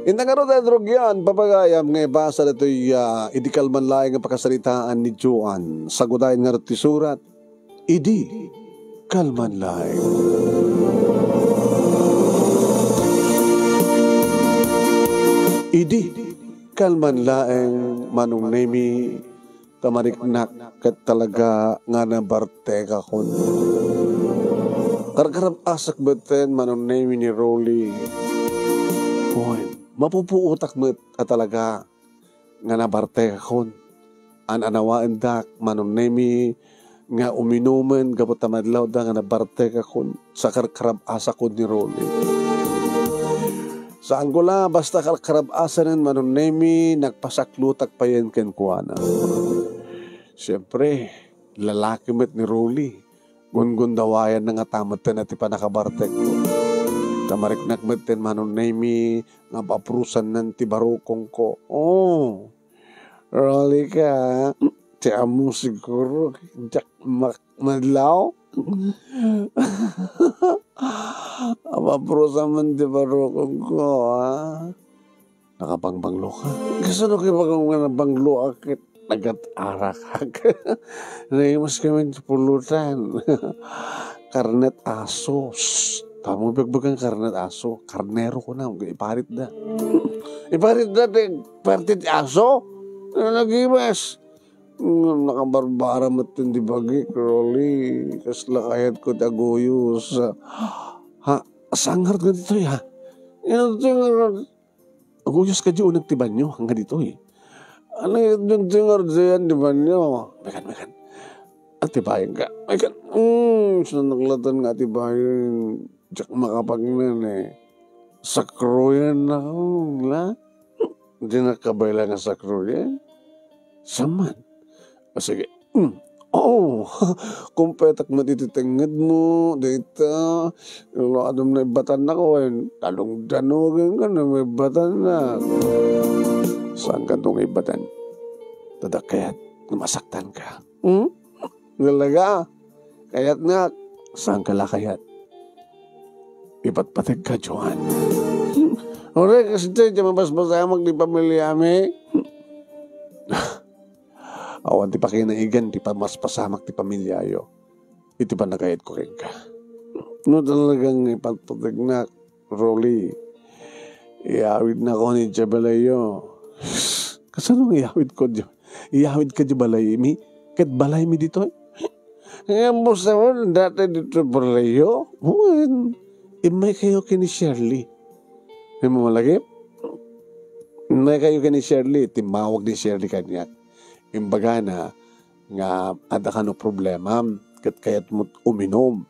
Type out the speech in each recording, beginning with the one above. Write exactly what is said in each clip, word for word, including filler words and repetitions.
Inta ngarud, Edrog, yan, papagayam nga ibasa ditoy, ah, idi kalman laeng nga pakasaritaan ni Joan. Sagudayen ngarud ti surat, idi kalman laeng. Idi kalman laeng, Manong Nemi, ta mariknak ket talaga nga nabartekakon. Karkarab-asak metten, Manong Nemi, ni Rolly. Wen, mapupuotak met a talaga nga nabartekakon. An-anawaendak, Manong Nemi, nga uminumen gapu ta madlawda nga nabartekakon sa karkarab-asakon ni Rolly. Saanko la, basta karkarab-asanen, Manong Nemi, nagpasaklutak payen kenkuana. Siempre, lalaki met ni Rolly. Gungundawayanna ngata metten ti pannakabartekko. Ta mariknak metten, Manong Nemi, nga apaprusannan ti barukongko. Oh, Rolly ka, ti ammo siguro, diak mak-, madlaw? Apaprusan man ti barukongko, ha? Nakabangbanglo ka? Kasano kay baga nga nabanglo a ket nagat-arak? Naimas kami ti pulutan. Karnet aso. Shh! Tamo bagbagan karnet aso. Karnero ko na. Iparit da. Iparit da ti parte ti aso. Ano nagimas? Ngem nakabarbara met ti bagik, Rolly. Kasla kayat ko ti aguyos. Ha? Saan ngarud nga ditoy, ha? Ino ti ngarud? Aguyos kadi uneg ti banio, nga ditoy. Ano yun ti ngarud ti banio? Mekan, mekan. Atibayen ka. Mekan. Hmm, saan naklatan nga atibayen? Diak makapagnan, eh. Sakroyan na ako, la? Di nakabayla nga sakroyan? Saman. O, sige. Hmm. Oo. Kumpetak met iti tengngedmo, dayta. Iluadom na ibatannak, wen. Talong danugen ka na, maibatannak. Saan ka itong ibatan? Tadak kayat, masaktan ka. Hmm? Talaga? Kayat nga. Saan ka la kayat? Ipatpateg ka, Joan. Ore, kasi tayo, di mapaspasamak di pamilya mi. Awan ti pakinaigan ti pamaspasamak ti pamilyayo iti pannakayatko kenka. No talagang ipatpategnak, Rolly, iyawidnakon idiay balayyo. Kasano nga iyawidko idiay? Iyawidka idiay balaymi? Ket balaymi ditoy? Ngem mo, dati ditoy balayyo? Wen, immaykayo ken ni Shirley. Immo malagip? Immaykayo ken ni Shirley, timmawag ni Shirley kaniak. Imbagana nga adda kano problemam, ket kayatmo uminom.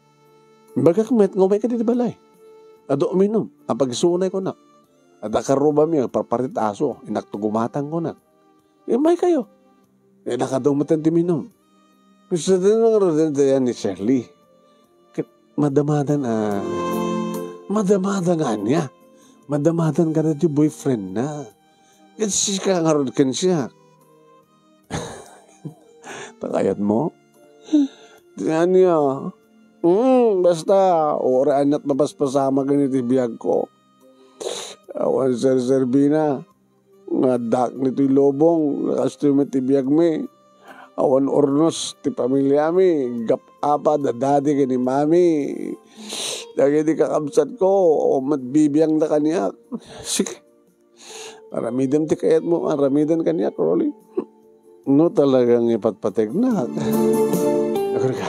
Imbagak met nga umayka ditoy balay. Adu uminom, apagsunay kunak. Adda karrubami, agparparit aso, inakto gumatang kunak. Immaykayo. Eh, nakadumatan ti minum. Gusto din nga ruden tayan ni Shirley. Ket madamadan a, madamadan nga ania? Madamadan ka na ti boyfriend na. Ket sika nga rod ken siya. Takayat mo? Ti ania? Hmm, basta, uri aniat mapaspasamak iti biag ko. Awan serserbina. Nga addak ditoy lubong, kastoy met ti biagmi. Awan urnos ti pamiliami, gap-apa da dadi ken ni mami. Dagiti kakabsatko, awan met bibiangda kaniak. Sige. Aramidem ti kayatmo, aramiden kaniak, Rolly. No talagang ipatpategnak. Agurga.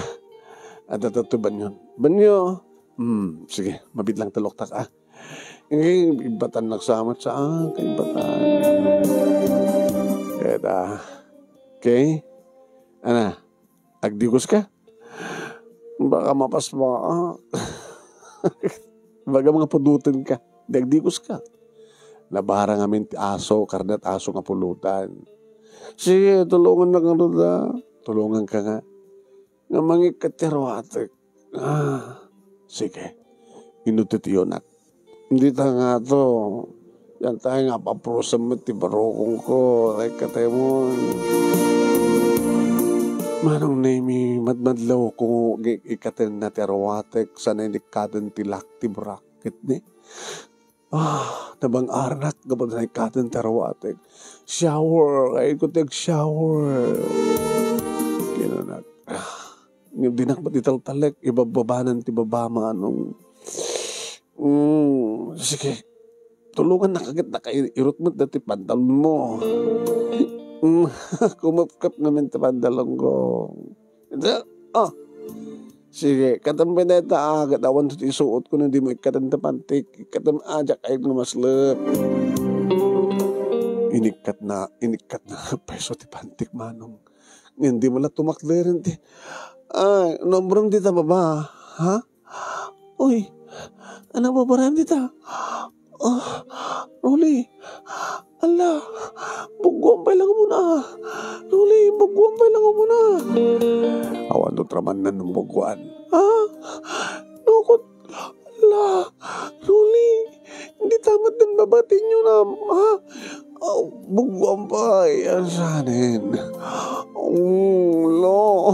Adda tatto banyon. Banyo. Hmm, sige, mabitlang taloktak, ah. Ibatannak sa met saan, kaibatan. Kaya, okay? Ana, agdigos ka? Baka mapasma, ah. Baga mga pudutan ka. Di agdigos ka. Nabarang amin ti aso, karnet aso nga pulutan. Sige, tulungan na ka, Roda. Tulungan ka nga. Nga mangikkat ti aruatek. Ah, sige. Inutitiyonak. Dita nga to. Yan tayo nga paprusam met ti barukong ko. Ay, katemon. Manong Nemi, madmadlaw ko nga ikaten na ti aruatek, sana inikkaten ti lak ti bracket ni. Ah, nabang-aranak gapu ta naikkaten ti aruatek. Shower, kayatko ti ag-shower. Kinanak. Ah, ngem dinak met italtalek, ibabbabanan ti baba, Manong. Mm, sige. Tulongannak ket nakairot met dati pantalonmo. Mm, kumapkap ngamin ti pantalonko. Ita, ah. Sige, katem pay dayta, ah, ket awan ti isuotko no dimo ikkaten ti pantik. Ikkatem, ah, diak kayat nga maslep. Inikkatna, inikkatna peso ti pantik, Manong. Ngem dimo la tumakderen ti, ay, numberem dita baba, ha? Uy, ano ba barem dita? Ah, Rolly, ala, buggoan pay lang muna. Rolly, buggoan pay lang muna. Awan to traman nan buggoan. Ha? Nukot, ala, Rolly, hindi tamat din babatin nyo na, ha? Oh, buggoan pay, asanen. Oh, lo,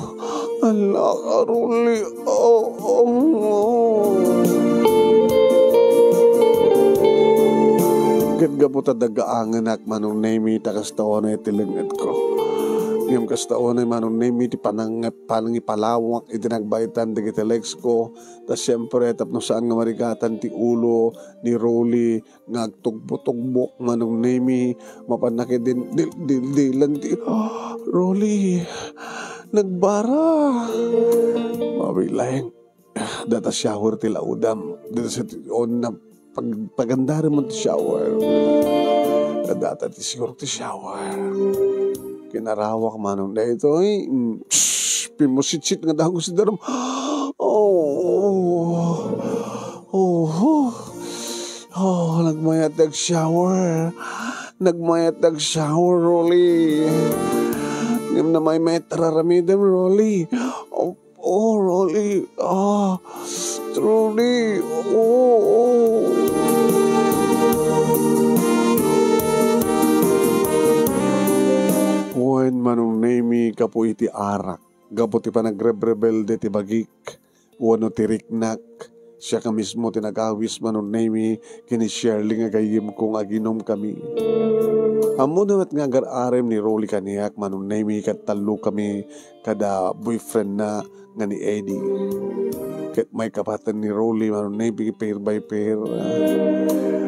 ala, Rolly, oh, oh, oh. Ket gapu ta dagaangenak, Manong Nemi, ta kasta unay ti lengngedko. Ngem kasta unay, Manong Nemi, ti panang-, panangipalawak iti nagbaetan dagiti legs ko. Ta siempre, tapno saan nga marigatan ti ulo ni Rolly nga agtugbo-tugbok, Manong Nemi, mapanna ket din-, dil-, dil-, dilan ti, Rolly, nagbara. Mabilaeng. Data shower ti laudam. Data sa ti on na pag-, pagandarem ti shower. Data ti siguro ti shower. Kinarawak, Manong, daytoy. Mm, psh, pimusitsit nga dagus ti darum. Oh, oh, oh, oh, nagmayat ti ag-shower. Nagmayat ti ag-shower, Rolly. Ngem namaymayat ti ar-aramidem, Rolly. Oh, Oh, Rolly. Ah, Rolly. Oh, oh. Wen, Manong Nemi, gapu iti arak, gapu ti panagrebrebelde ti bagik, wenno ti riknak, siak a mismo ti nagawis, Manong Nemi, ken ni Shirley nga gayyemko nga aginomkami. Ammona met nga agar-arem ni Rolly kaniak, Manong Nemi, ket tallokami kada boyfriendna nga ni Eddie. Ket maikapaten ni Rolly, Manong Nemi, pair by pair.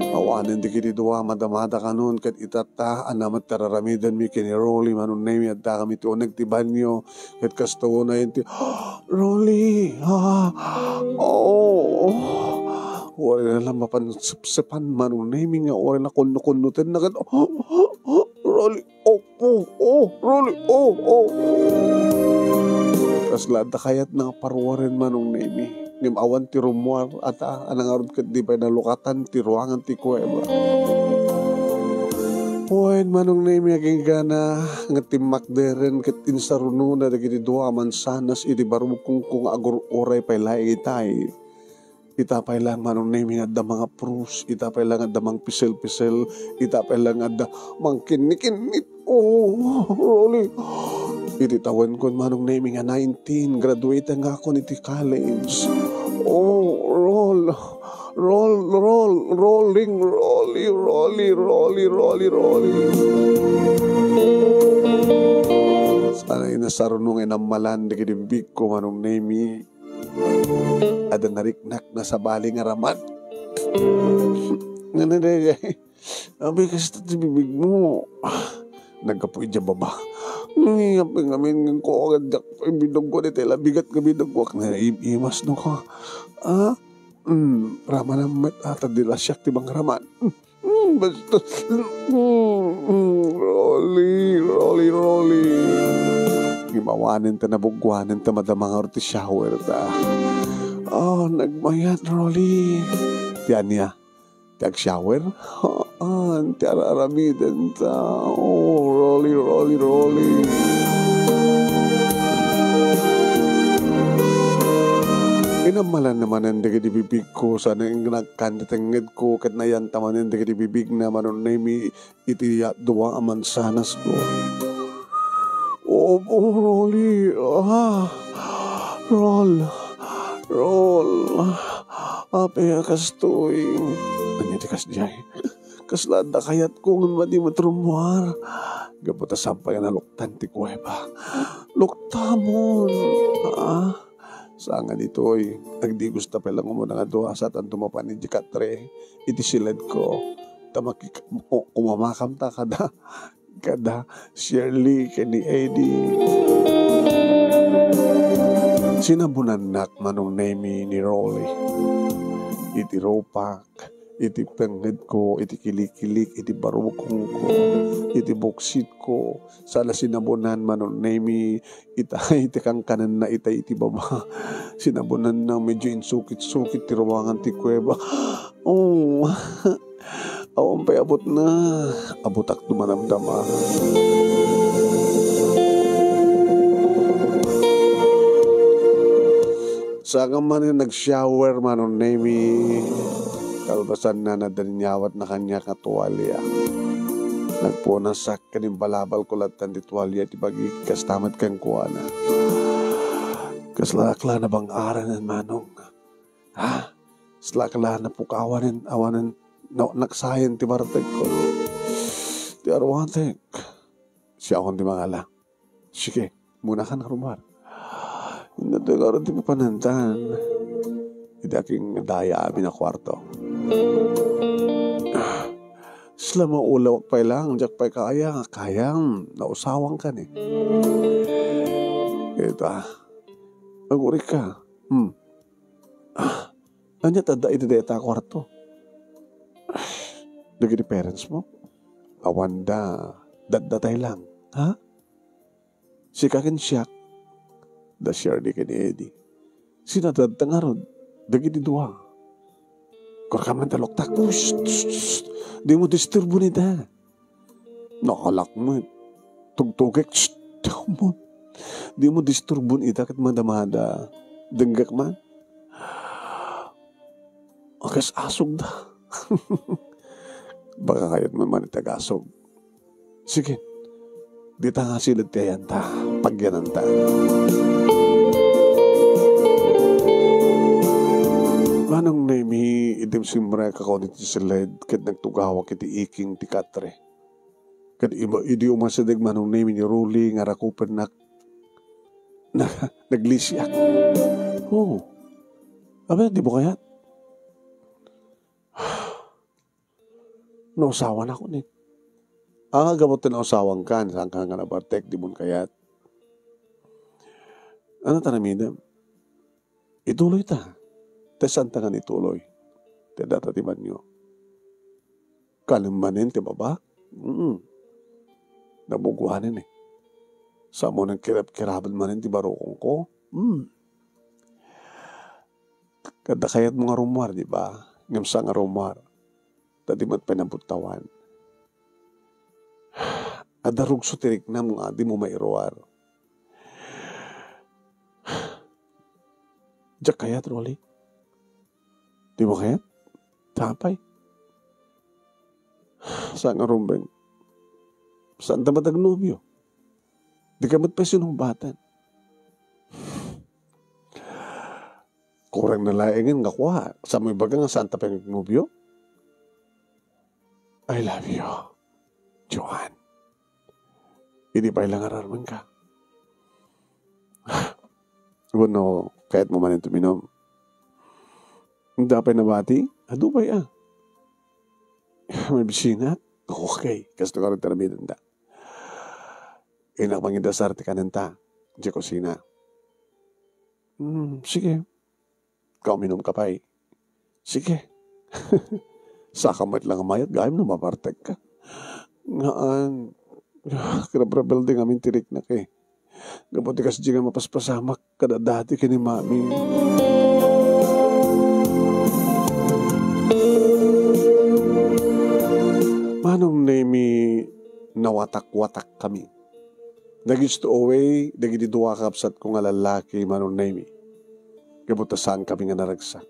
Awanen dagiti dua, madamada kanon, ket itatta, ania met ti ar-aramidenmi ken ni Rolly, Manong Nemi, addakami ti uneg ti banio, ket kasta unay ti, Rolly, ah, oh, oh. Uray na lang mapan sepsepan, Manong Nemi, nga uray na kunno-kunnotenna ket, Rolly, oh, oh, oh, Rolly, oh, oh. Kasla adda kayatna nga paruaren, Manong Nemi. Ngem awan ti rummuar, ata, a nangarud ket di pay nalukatan ti ruangan ti kuweba. Wen, Manong Nemi, aginggana nga timmakderen ket insarunona dagiti dua a mansanas iti barukongko nga agur-uray pay laeng itay. Ita pay lang, Manong Nemi, nga adda mangapros, ita pay lang nga adda mangpisel-pisel, ita pay lang nga adda mangkinnikinnit. Oh, Rolly. Iti tawenkon, Manong Nemi, nga nineteen, graduate nga akon iti college. Oh, roll. Roll, roll, rolling, Rolly, Rolly, Rolly, Rolly, Rolly. Sana inasaruno nga inammalan dagiti bibigko, Manong Nemi. Adda nariknak nga sabali nga raman. Ngana daydiay? Abi, kasta ti bibigmo. Naggapu idiay baba. Ngem ngamin nga ko agad dak ibidugko dayta labigat nga bidugko. Naimas no ka. Ah? Mm, ramanam met ata di la siak ti mangraman. Mm, basta, mm, mm, Rolly, Rolly, Rolly. Ngem awanen ta nabuggoanen ta madama ngarud ti shower ta. Oh, nagmayat, Rolly. Ti ania? Ti agshower? Haan, ti ar-aramiden ta. Oh, Rolly, Rolly, Rolly. Inammalanna manen dagiti bibigko, sana ingnagkan ti tengngedko, ket nayanta manen dagiti bibigna, Manong Nemi, iti ya-, dua a mansanas ko. Oh, oh, Rolly, ah, Roll, Roll, apay a kastoy? Ania ti Kasdiay, kasla adda kayatko ngem madi met rummuar. Gapu ta saan pay a naluktan ti kuweba. Luktamon, a? Saan nga ditoy, agdigos ta pay lang umuna nga dua, saantanto mapan idiay katre, iti siledko. Ta makik-, ku-, kumamakamta kada, kada Shirley ken ni Eddie. Sinabonannak, Manong Nemy, ni Rolly. Iti rupak, iti pengngedko, iti kilikilik, iti barukongko, iti buksitko. Saan a sinabonan, Manong Nemy, ita, iti kankanenna ita iti baba. Sinabonanna, medyo insukit-sukit ti ruangan ti kuweba. Oh, awan pay abutna. Abutak dumadamdama. Saan man nga nag-shower, Manong Nemy, kalpasanna, nadaniawatna kaniak nga tualia. Nagpunasak ken imbalabalko lattan ti tualia iti bagik, kasta met kenkuana. Kasla ak la nabang-aranen, Manong. Ha? Kasla ak la napukawanen, awanen, na-, naksayen ti bartekko. Ti arwatek. Siakon ti mangala. Sige, munakan a rummuar. Inna toy ngarud ti papanantan. Iti aking daya amin a kuarto. Kasla maulawak pay lang, diak pay kaya, kayam, nausawangkan eh. Ita, agurik ka. Hmm. Ah, ania ti adda iti dayta a kuarto? Dagiti parents mo? Awanda, daddatay lang, ha? Sika ken siak, da Shirley ken ni Eddie. Sino ti adda ngarud? Dagiti dua. Kuarka man ta luktak. Uy, shh, shh, shh. Di mo disturbo ni da. Nakalak met. Tugtugek. Shh, mo. Di mo disturbon ita ket madamada. Denggek man. Agas-asog da. Baka kayat man man iti agasog. Sige. Dita nga siled ti ayanta. Pagyananta. Manong Nemy, idim simrek ako iti siled ket nagtugawak iti iking ti katre. Ket ima-, idi umasideg Manong Nemy ni Rolly nga rakupennak, na-, naglisiak. Oo. Abi, di mo kayat? Nausawan ako ni. Ah, gapu ta nausawan ka, saan ka nga nabartek, di mo kayat. Ano ta namidem? Ituloy ta. Ta saan ta nga ituloy? Ta data ti banyo. Kanem manen ti baba? Mm. Nabuguanen eh. Sa mo nang kirap-kiraben manen ti barukongko? Mm. Kada kayat mo nga rummuar, di ba? Ngem sa nga rummuar. Ta di met pay nabuttawan. Adda rugso ti riknam nga di mo mairuar. Diak kayat, Rolly. Di mo kayat? Sapay. Sa nga rumbeng. Saan ta met agnobio? Di ka met pay sinungbaten. Kurang na laengen nga kua. Sa mo ibaga nga saan ta pay agnobio? I love you, Joan. Idi pay la nga ararmenka. Wenno, kayat mo manen tuminom? Dapay nabati? Adu pay a. May bisina? Okay, kasto ka rin taramidan da. Inak mangidasar ti kanenta. Di kusina. Hmm, sige. Kauminom ka pay. Sige. Saka met lang mayat gayam no mabartek ka. Ngaan, grabe-grabe ti ngamin ti riknak eh. Gapu ti kasdi nga mapaspasamak kada dati ken ni Mami. Manong Nemi, nawatak-watak kami. Nag-stowaway dagiti dua a kabsatko nga lallaki, Manong Nemi. Gapu ta saan kami nga naragsak.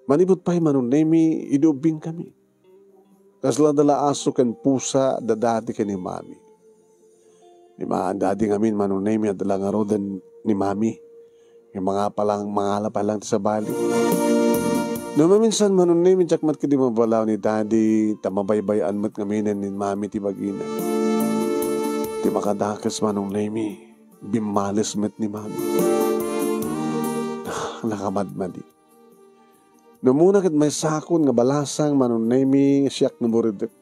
Manipud pay, Manong Nemi, idi ubbing kami. Kasla dala aso ken pusa da dati ken ni Mami. Ni ma-, dati ngamin, Manong Nemi, adda la ngaruden ni Mami. Nga mangala pa lang, mangala pa lang ti sabali. No maminsan, Manong Nemi, diak met ketdi mabalaw ni Daddy, ta mabaybay-an met ngaminen ni Mami ti bagina. Ti makadakes, Manong Nemi, bimmales met ni Mami. Nakamadmadi. No umuna ket maysakon nga balasang, Manong Nemi, siak nga buridek.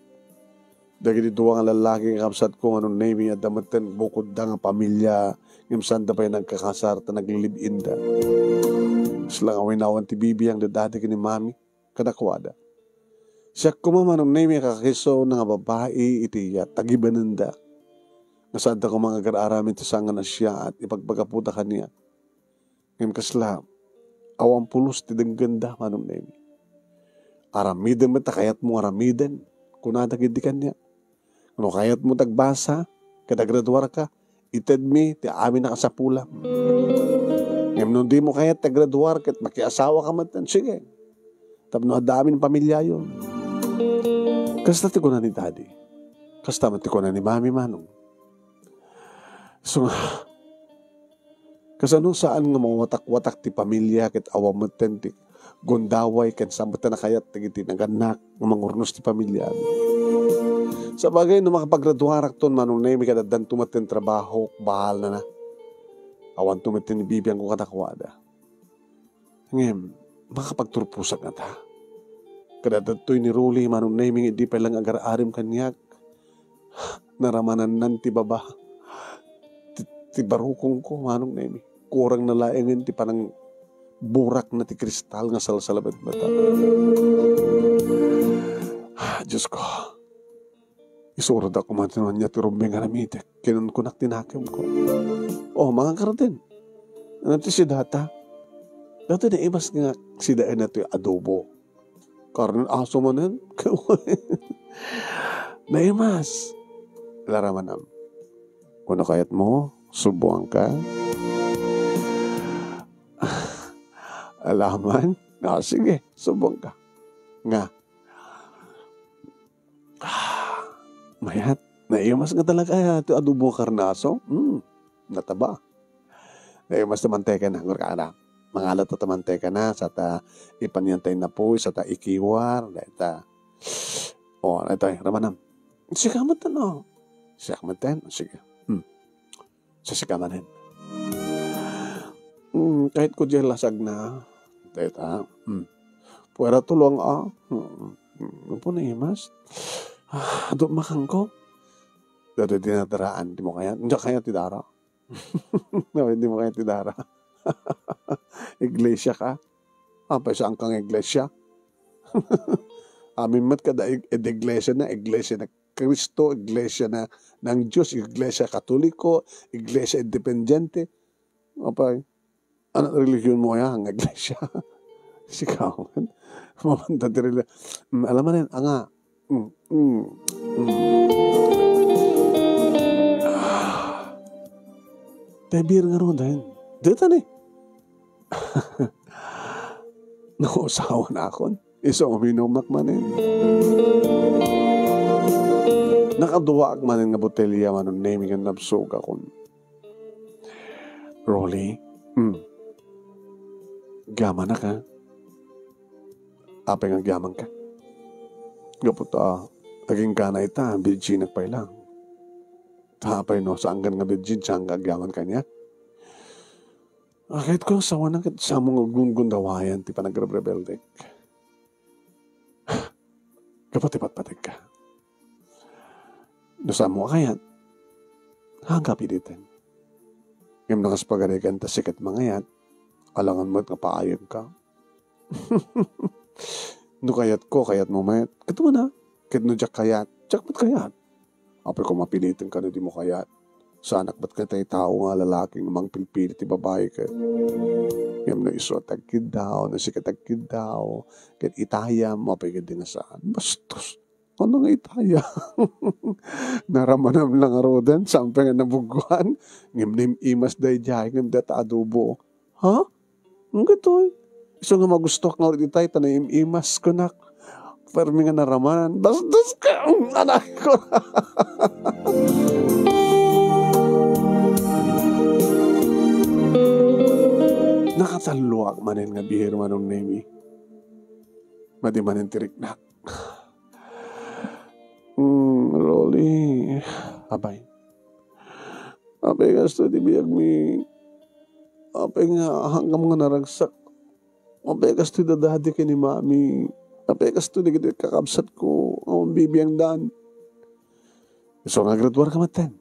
Dagiti dua nga lallaki nga kabsatko, Manong Nemi, adda metten bukodda nga pamilia, ngem saanda pay nagkakasar ta naglilive-inda. Kasla nga awinawan ti bibiang da Daddy ken ni Mami kadakuada. Siak koma, Manong Nemi, a kakaisuna nga babai iti tagibanenda. Nga saanda koma nga agar-aramid ti saan nga nasayaat, ipagpagapuda kaniak. Ngem kasla, awan pulos ti denggenda, Manong Nemi. Aramiden met ta kayatmo nga aramiden, kunada ketdi kaniak. No kayatmo ti agbasa, ket agraduarka, itedmi ti amin a kasapulam. Ngem no dimo kayat ti agraduar ket makiasawaka metten, sige. Tapno adda amin pamiliayo. Kasta ti kuna ni Daddy. Kasta met ti kuna ni Mami, Manong. Isu nga, kasano saan nga mawatak-watak ti pamilia ket awan metten ti gundaway ken saan metten a kayat dagiti nagannak nga mangurnos ti pamiliami. Sabagay, no makapagraduarakton, Manong Nemi, ket addanto metten trabahok, bahalnana. Awanto metten ni bibiangko kadakuada. Ngem, makapagturposak ngata. Ket adda daytoy ni Rolly, Manong Nemi, nga idi pay la nga agar-arim kaniak, naramanannan ti baba. Ti, ti barukongko, Manong Nemi. Kurangna laengen ti panangburakna ti kristal nga salsalabetbeta. Diosko, isurodak koma ti ania ti rumbeng nga aramidek. Kinunkunak ti nakemko. O, Manong Kardin, ania ti sidata? Daytoy naimas nga sidaenna ti adobo. Karnen aso manen. Naimas. Ala, ramanam. Kuna kayatmo, subuanka? Ala man. Ah, sige, subuanka. Nga. Ah, mayat. Naimas nga talaga ti adobo nga karne aso. Hmm, nataba. Naimas ti mantekana, ngurkana. Mangalat ta mantekana, sa ta ipanyan tay napuy, sa ta ikiwar, dayta. O, dayta, ramanam. Sika met, no? Siak met, sige. Hmm. Sa sika manen. Hmm, kayatko diay lasagna. Dayta. Hmm. Puwera tulong, ah. Hmm. Hmm. Apo naimas. Ah, adu makanko. Dayta dinadaraan, dimo kayat. Diak kayat ti dara. No, dimo kayat ti dara. Iglesia ka? Apay, saan ka nga iglesia? Amin met kada ig-, ed iglesia na, iglesia na Cristo, iglesia na ng Diyos, iglesia Katoliko, iglesia independiente. Apay, anak religion mo ya, nga iglesia. Sikaw, mamanda ti reli-, mm, alam mo rin, anga, mm, mm, mm. Ah, tebir nga ro, dahil, dito ni. Nausawan akon. Isu uminumak manen. Nakaduaak manen nga botelya, Manong Nemi, nga nabsogakon. Rolly, hmm. Agyamanka? Apay nga agyamanka? Gapu ta, agingga na ita, virginak pay lang. Ta apay no, saan ka nga virgin, saan ka agyaman kaniak? Kayatko nga sawanan ket saanmo nga gunggundawayan ti panagrebrebeldek. Gapu ti patpategka. No saanmo a kayat, haanka piliten. Ngem no kas pagarigan ta sika ti mangayat, alangan met nga paayegka. No kayatko, kayatmo met. Ket umuna, ket no diak kayat, diak met kayat. Apay koma piliten ka no dimo kayat. Saanak met nga tattao nga lalaki nga mangpilpili ti babai ket. Ngem no isu a tagkiddaw, no sika tagkiddaw, ket itayam, apay ket di nga saan. Bastos. Ano nga itaya? Naramanam lang ngaruden, saan pay nga nabuggoan. Ngem naim-imas daydiay, ngem dayta adobo. Ha? Ngem daytoy. Isu nga magustuak ngarud itay, ta naim-imas, kunak. Permi nga naramanan. Bastos ka, anak ko. Nakatalloak manen nga bihir, Manong Nemi. Madi manen ti riknak. Hmm, Rolly. Apay. Apay kastoy ti biagmi. Apay nga, haanka nga naragsak. Apay kastoy dadadi ken ni mami. Apay kastoy dagiti kakabsatko. Awan bibiangdan. Isu nga graduar ka metten.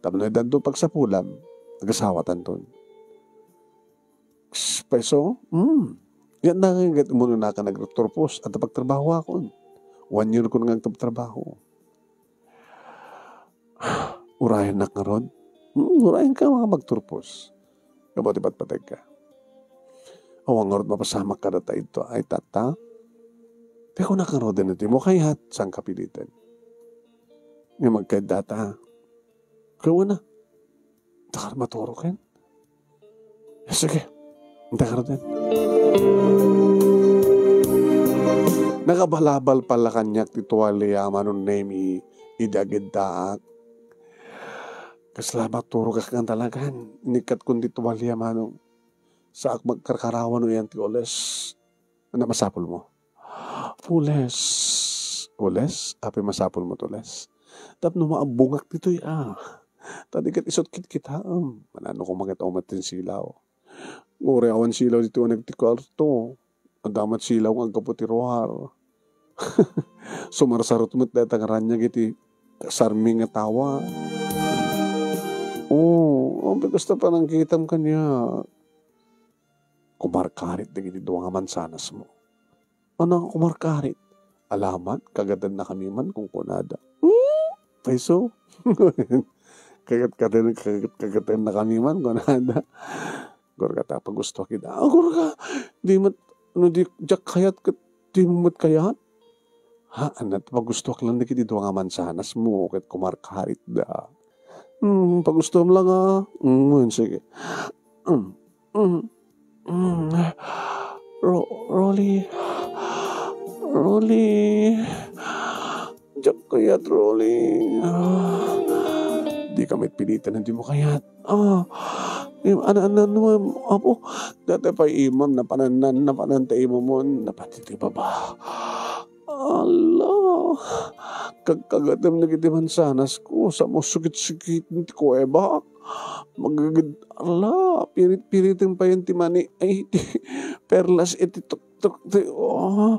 Tapno addanto pagsapulam, agasawatanton. Paiso? Hmm. Yan na nga ket umuna ka nagturpos, adda pagtrabahoakon. One year ko nga agtrabaho. Urayennak ngarud? Hmm, urayenka nga magturpos. Gapu ti patpategka. Awan ngarud mapasamak kadata idto ay tatta? Ti kunak ngaruden ti mo kayat, saan ka piliten? Nga magkayat data. Kawana. Takar maturo ken? Sige. Inta ka ruten. Nakabalabal pala kaniak ti tualia, Manong Nemi, idi agiddaak. Kasla maturogak nga talagan. Inikkatkon ti tualia, Manong. Saak magkarkarawan no iyan ti oles. Ania masapulmo? Oles. Oles? Apay masapulmo ti oles? Tapno maabbongak ditoy, a. Ta di ket isut' kitkitaem. Mananok koma ket awan met ti silaw. Uray awan silaw ditoy uneg ti kuarto. Adda met silaw nga aggapu ti ruar. Sumarsarot met dayta nga raniag iti sarmi nga tawa. O, apay kasta panangkitam kaniak? Kumarkarit dagiti dua nga mansanasmo. Ania nga kumarkarit? Alaman, kagatennakami man, kunkunada. Hmm? Paiso? Kagat-, kagat-, kagat-, kagatennakami man, kunada. Agurgata, pagustoak ida. Agurga, di met, no di, diak kayat ket di mo met kayat? Ha, ania, pagustoak lang dagiti dua nga mansanasmo, ket kumarkaritda. Hmm, pagustoem lang, a. Hmm, sige. Hmm, hmm, hmm. Ro-, Rolly. Rolly. Diak kayat, Rolly. A. Dika met piliten, di mo kayat. A. Im-, ana-, ana-, ano, Apo? Dayta pay imam, napanan, napanan ta imamon, napatay ti baba. Ala, kagkagatem dagiti mansanasko, sa mo sukit-sukit ti kuebak. Magagid-, ala, pirit-piriten payen ti mani, ay, ti perlas iti tuktok ti, o,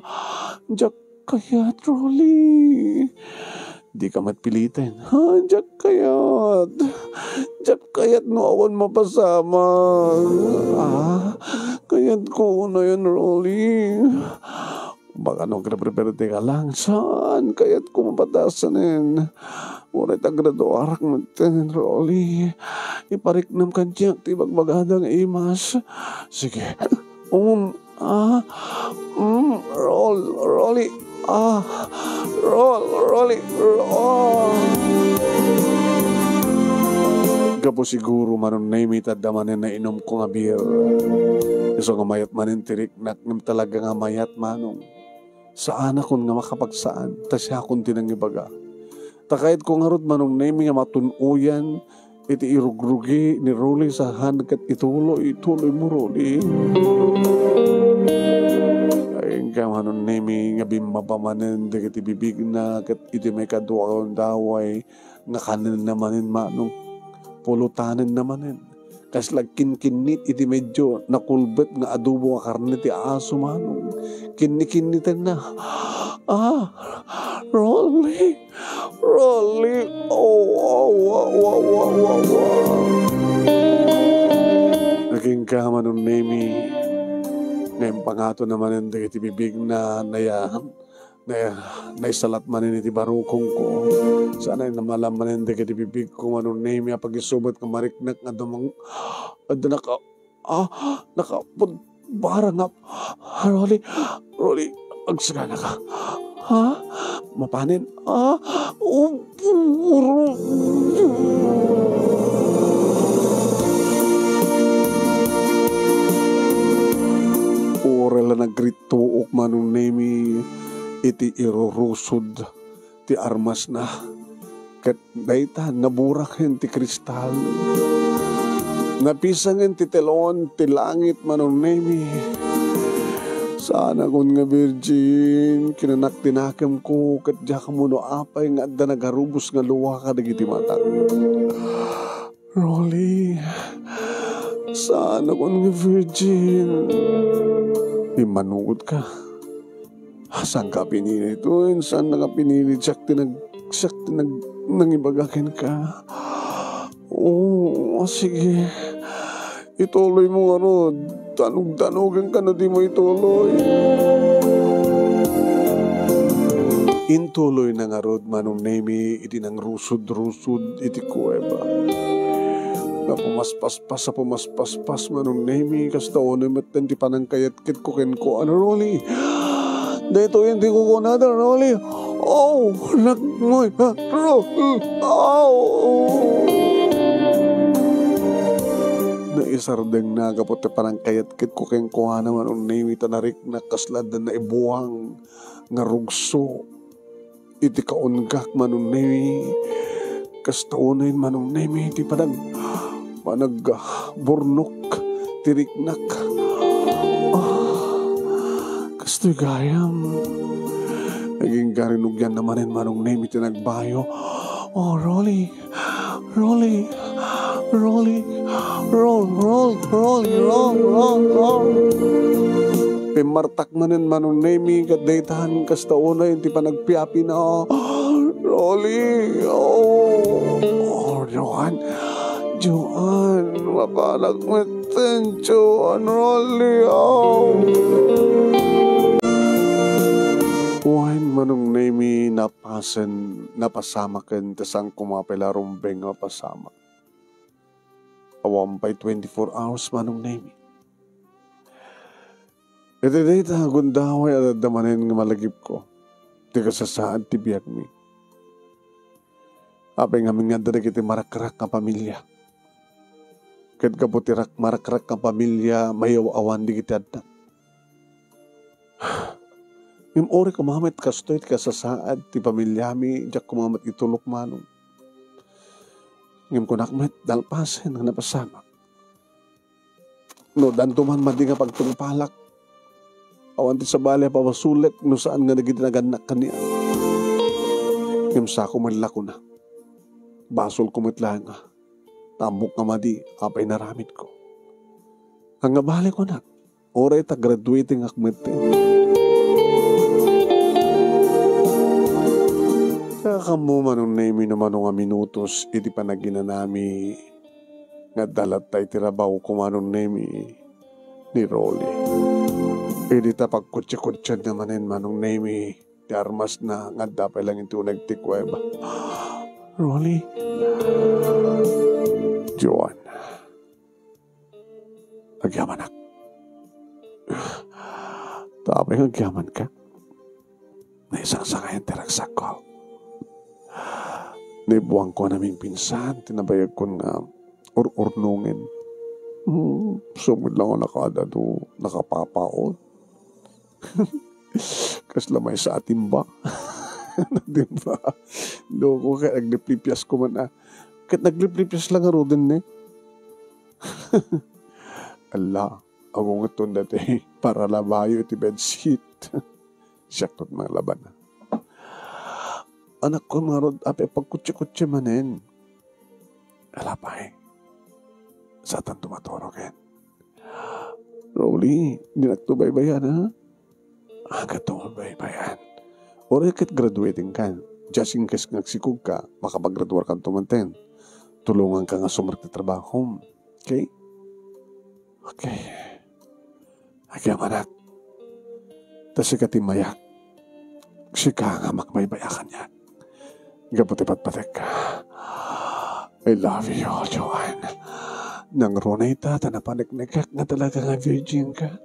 diak kayat, Rolly. Dika met piliten. Ha, diak kayat. Diak kayat no awan mapasamak. A, kayatko unayen, Rolly. Baka no agrepreperde ka lang, saan kayatko mapatasanen? Uray ta graduarak metten, Rolly. Ipariknam kaniak ti ibagbagada nga imas. Sige. Um, a, um, Rol-, Rolly. A, Rol-, Rolly, Rol. Gapu siguro, Manong Nemi, ta adda manen nainomko nga beer. Isu nga mayat manen ti riknak, ngem talaga nga mayat, Manong. Saanakon nga makapagsaan, ta siakon ti nangibaga. Ta kayatko ngarud, Manong Nemi, nga matun-oyan iti irugrugi ni Rolly saan ket ituloy, ituloy mo, Rolly. Ay, inka, Manong Nemi, nga bimmaba manen dagiti bibigna ket iti maikadua a gundaway, nga kanenna manen, Manong. Pulutanenna manen. Kasla kinkinnit iti medyo nakulbet nga adobo nga karne ti aso, Manong. Kinnikinnitenna. A, Rolly! Rolly! Aw, aw, aw, aw, aw, aw, aw. Agingga, Manong Nemi. Nga impangatonna manen dagiti bibigna, naya-, Nay-, naisalat manen iti barukongko. Saan a namalam manen dagiti bibigko, Manong Nemi, a pagisubet nga mariknak nga dumang-, adda naka-, a, nakapudbarangap. Rolly, Rolly, agsaganaka. Ha? Mapanen? A, uburo. Uray la nagrit-, tuok, Manong Nemi, iti irurusod ti armasna. Ket dayta, naburak ti kristal. Napisangen ti telon ti langit, Manong Nemi. Saanakon nga virgin, kinanak ti nakemko, ket diak ammo no apay nga adda nagarubos nga lua kadagiti matak. Rolly, saanakon nga virgin. Immanugot ka. Saan ka pinili to? Saan na ka pinili? Siak ti nag-, siak ti nag-, nangibaga kenka. Oo, sige. Ituloy mo ngarud. Tanug-tanugen ka no di mo ituloy. Intuloy na ngarud, Manong Nemi, iti nangrusod-rusod iti kuweba. Napumaspaspas a pumaspaspas, Manong Nemi, kasta unay met ti panangkayat Ket kukenko, ano, Rolly? Daytoy ti kukunada, Rolly. Oh, nagmoy, ha? Rolly. Oh. Naisardengna gapu ti panangkayat ket kukenko, ano, Manong Nemi, ta nariknak kasla adda naibuang nga rugso iti kaunggak, Manong Nemi. Kasta unay, Manong Nemi, ti panag-, panag-, ah, burnok ti riknak. Ah, kastoy gayam. Agingga rinugyan na manen, Manong Nemi, ti nagbayo. Oh, Rolly. Rolly, Rolly, roll, roll, Rolly, roll, roll, roll. Pimmartak manen, Manong Nemi, ket daytan kasta unay ti panagpiapina. Rolly, oh, oh, Joan, Joan, mapanak metten, Joan, Rolly, oh. Wen, Manong Nemi, napasen, napasamaken, ta saan koma pay la rumbeng a mapasamak. Awan pay twenty-four hours, Manong Nemi. Iti dayta a gundaway a dadda manen nga malagipko, ti kasasaad ti biagmi. Apay ngamin nga adda dagiti marakrak nga pamilia. Ket gapu ti rak-, marakrak nga pamilia, mayaw-awan dagiti adda. Ngem uray koma met kastoy ti kasasaad ti pamiliami, diak koma met itulok, Manong. Ngem kunak met, nalpasen nga napasamak. No, danto man madi nga pagtungpalak, awan ti sabali a pabasolek no saan nga dagiti nagannak kaniak. Ngem sako met la, kuna. Basolko met laeng a. Ta ammok nga madi, apay inaramidko. Ania bale, kunak. Uray ta graduating ak met. Kakaammo, Manong Nemi, no mano nga minutos iti panaginanami nga adda latta iti rabaw ko, Manong Nemi, ni Rolly. Idi ta pagkutsikutsaenna manen, Manong Nemi, ti armasna nga adda pay laeng iti uneg ti kuweba. Rolly. Joan. Agyamanak. Ta apay nga agyamanka? Naisangsangayan ti ragsakko. Naibuangko a namingpinsan ti nabayagkon nga ur-urnongen. Hmm, sumit lang a nakaadado, nakapapaon. Kasla maysa a timba. Timba. Loko, ket nagliplipias ko man, ah. Ket nagliplipias lang ngaruden, eh. Ala, agungeton dati para labayo iti bedsheet. Siak tot manglaba na. Anakko, ngarud, apay pagkutsi-kutsi manen. Ala pay. Satanto maturogen. Rolly, dinakto baybayan, ha? Agatoy baybayan. Uray ket graduating kan, just in case nga agsikog ka, makapaggraduar kanto manten. Tulongan ka nga sumrek ti trabahom. Okay? Okay. Agyamanak. Ta sika ti mayak. Sika nga makbaybay a kaniak. Gapu ti patpatek. I love you, Joan. Nangruna ita ta napaneknekak nga talaga nga virgin ka.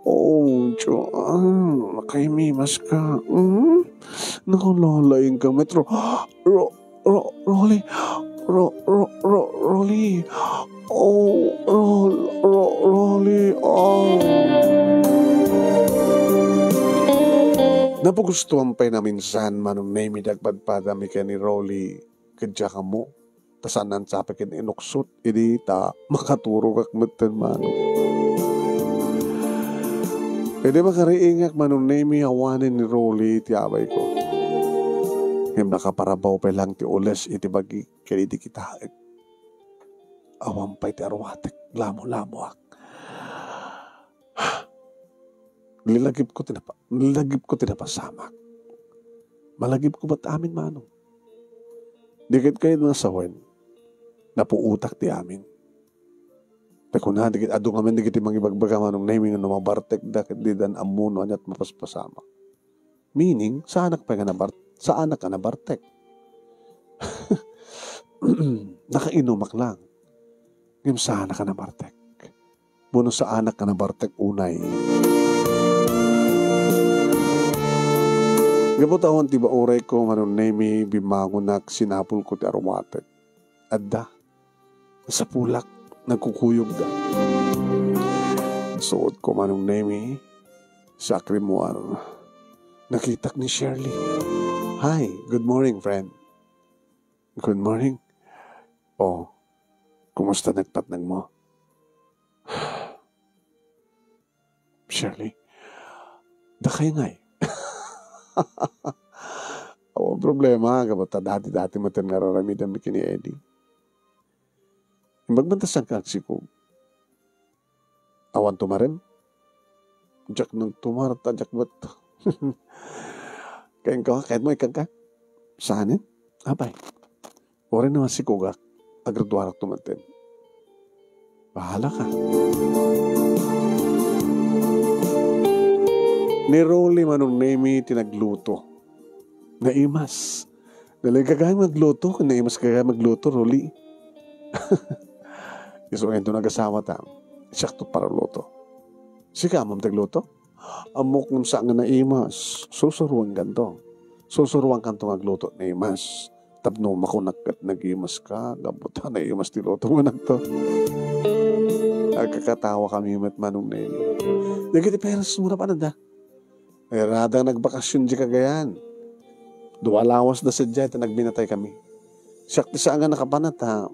Oh, Joan, makaimimas ka. Hmm? Naku, lalaing ka, Metro. Ro-, Ro-, Rolly. Ro-, Ro-, Ro-, Rolly. Oh, Ro-, Ro-, Rolly. Oh. Napagustuan pay naminsan, Manong Nemi, ti agpadpadami ken ni Rolly. Ket diak ammo, ta saan a sapay ken inuksot idi ta makaturogak metten, Manong. Pwede makariingak, Manong Nemi, awanen ni Rolly ti abayko. Ngem nakaparabaw pay lang ti ules iti bagi ken idi kitaek. Awan pay ti arwatek, lamo-lamoak. Nilagipko ti napa-, nilagipko ti napasamak. Malagipko met amin, Manong. Di ket kayat nga sawen, napuotak ti amin. Ta kuna dagiti adu ngamin dagiti mangibagbaga, Manong Nemi, nga no mabartekda ket didan ammo no aniat mapaspasamak. Meaning, saanak pay nga nabar-, saanak nga nabartek. Nakainumak lang. Ngem saanak nga nabartek. Mano saanak nga nabartek unay. Gapu ta awan ti baurayko, Manong Nemi, bimmangonak, sinapulko ti arwatek. Adda. Nasapulak, nagkukuyogda. Suotko, Manong Nemi, sa akrimuar. Nakitak ni Shirley. "Hi, good morning, friend." "Good morning. Oh, kumusta nagpatnag mo?" "Shirley, dakay ngay." "Awan problema, gapu ta dati-dati met nga ar-aramidenmi ken ni Eddie. Imbag man ta saan ka agsikog? Awan tumarem?" "Diak nagtumar ta diak met." "Kenka, kayatmo ikkanka?" "Saanen?" "Apay, uray no masikogak, agraduarak tumaten." "Bahala ka." Ni Rolly, Manong Nemi, ti nagluto. Naimas. Nalagagayam nga agluto, naimas gagayam agluto, Rolly. Isu nga inton agasawata, siakto paruluto. Sika, ammom ti agluto? Ammok ngem saan nga naimas. Susuroankanto. Susuroankanto nga agluto, naimas. Tapno makunak ket nagimaska, gapu ta naimas ti luto, kunakto. Agkakatawa kami met, Manong Nemi. Dagiti parents mo napan adda? Ay, adda nagbakasyon di Cagayan. Dua lawas da sadiay ta nagbinatay kami. Siak ti saan nga nakapan ta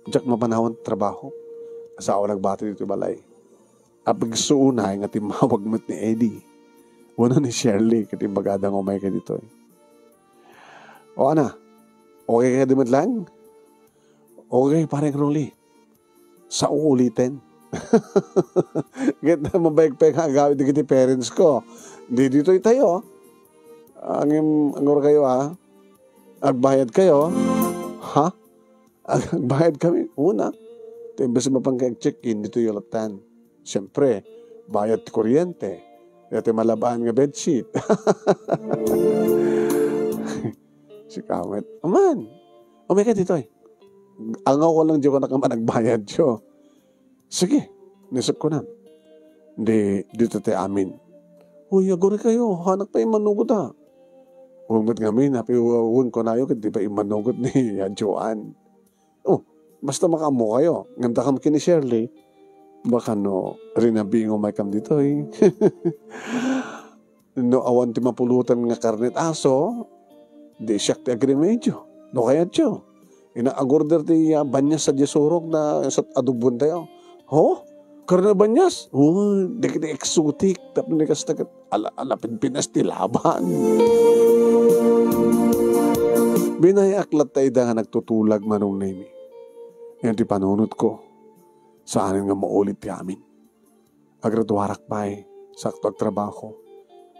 diak mapanawan ti trabaho. Asawa nagbati ditoy balay. Apigso unay nga timmawag met ni Eddie wenno ni Shirley ket imbagada nga umayka ditoy. O, ana, okay kadi met laeng? Okay, Pareng Rolly. Sao uliten. Ket mabain pay nga agawid dagiti parents ko. Di ditoy tayo. Ngem, anggurkayo, a? Agbayad kayo? Ha? Ag-, agbayad kami. Una, ta imbes mapan kay check-in, ditoy latta. Siyempre, bayad ti kuryente. Dati malabaan nga bedsheet. Sika met. Aman, umayka ditoy. Angawko lang diay kunak nga managbayad diay. Sige, naisip ko na. Di, ditoy ti amin. Uy, agurkayo, hanak pay immanugot, a. Wen met ngamin, apay wen kunayo ket di pay immanugot ni Joan. Oh, basta makaammokayo. Ngem dakam ken ni Shirley, baka no rinabingo maykam ditoy. No awan ti mapulotan nga karnet aso, di siak ti agremedio. No kayatyo, ina-order ti, ah, banyas sadiay surok ta sa adobontayo. Ho? Karne banyas? Oh, dagiti exotic. Tapno ni kasta ket ala, ala Pilipinas ti laban. Binayaak latta ida nga nagtutulag, Manong Nemi. Yan ti panunotko. Saanen nga maulit ti amin. Agraduarak pay, sakto agtrabaho.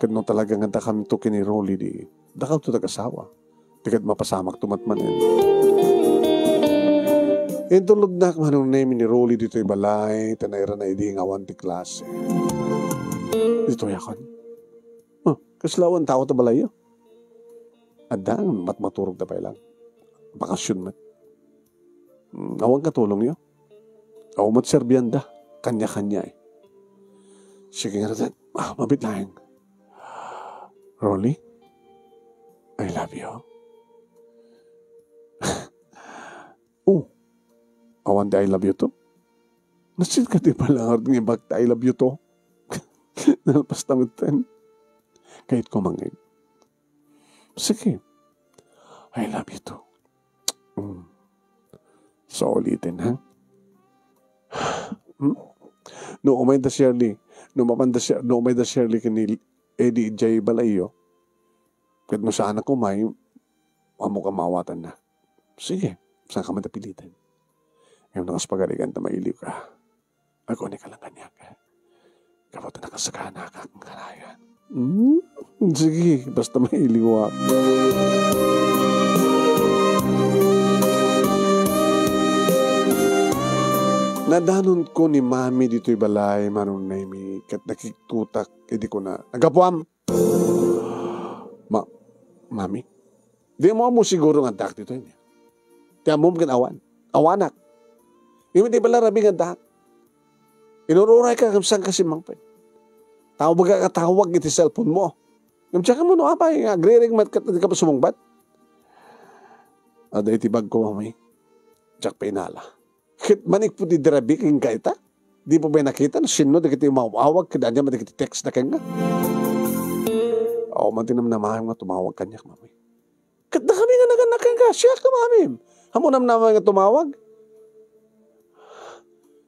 Ket no talaga nga dakamto ken ni Rolly, di dakamto ti agasawa. Di ket mapasamakto met manen. Intulodnak, Manong Nemi, ni Rolly ditoy balay, ta nairana idi nga awan ti klase. Ditoyakon. Oh, kasla awan tao ta balayyo? Adda, matmaturogda pay lang. Bakasyon met. Hmm, awan katulongyo? Awan met serbianda. Kanya-kanya, eh. Sige ngarud. Ah, mabiit laeng. Rolly, I love you. Oh, awan ti I love you too? Nasaan ka ti pala ngarud nga imbag ti I love you too? Nalpas ta metten. Kayatko mangngeg. Sige. I love you too. Mm. Sa uliten, ha? Hmm? No umay da Shirley, No mapan da Sher-, no umay da Shirley ken ni Eddie idiay balayyo, ket no saanak umay, ammok a maawatanna. Sige, saanka met a piliten. Ngem no kas pagarigan ta mailiwka, agkunika lang kaniak. Gapu ta nakasakana ka ken kanayon. Hmm, sige, basta mailiwak. Nadanonko ni Mami ditoy balay, Manong Nemi, ket nakiktutak idi kuna, "Naggapuam?" "Ma-, Mami, dimo ammo siguro nga addaak ditoy, nia? Ti ammom ken awan. Awanak. Ngem ti bala rabii nga addaak. Inur-urayka ngem saanka simmangpet. Tawagak a tawag iti cellphone mo. Ngem diak ammo no apay nga agriring met ket dika sumungbat." Adda iti bagko, Mami. Diak pay inala. Ket manipud idi rabii kenka ita, dimo pay nakita no sinno dagiti umaw-awag ket ania met dagiti text da kenka. Awan man ti namnamaem nga tumawag kaniak, Mami. Ket dakami nga nagannak kenka, siak nga Mami. Ammom namnamaem nga tumawag?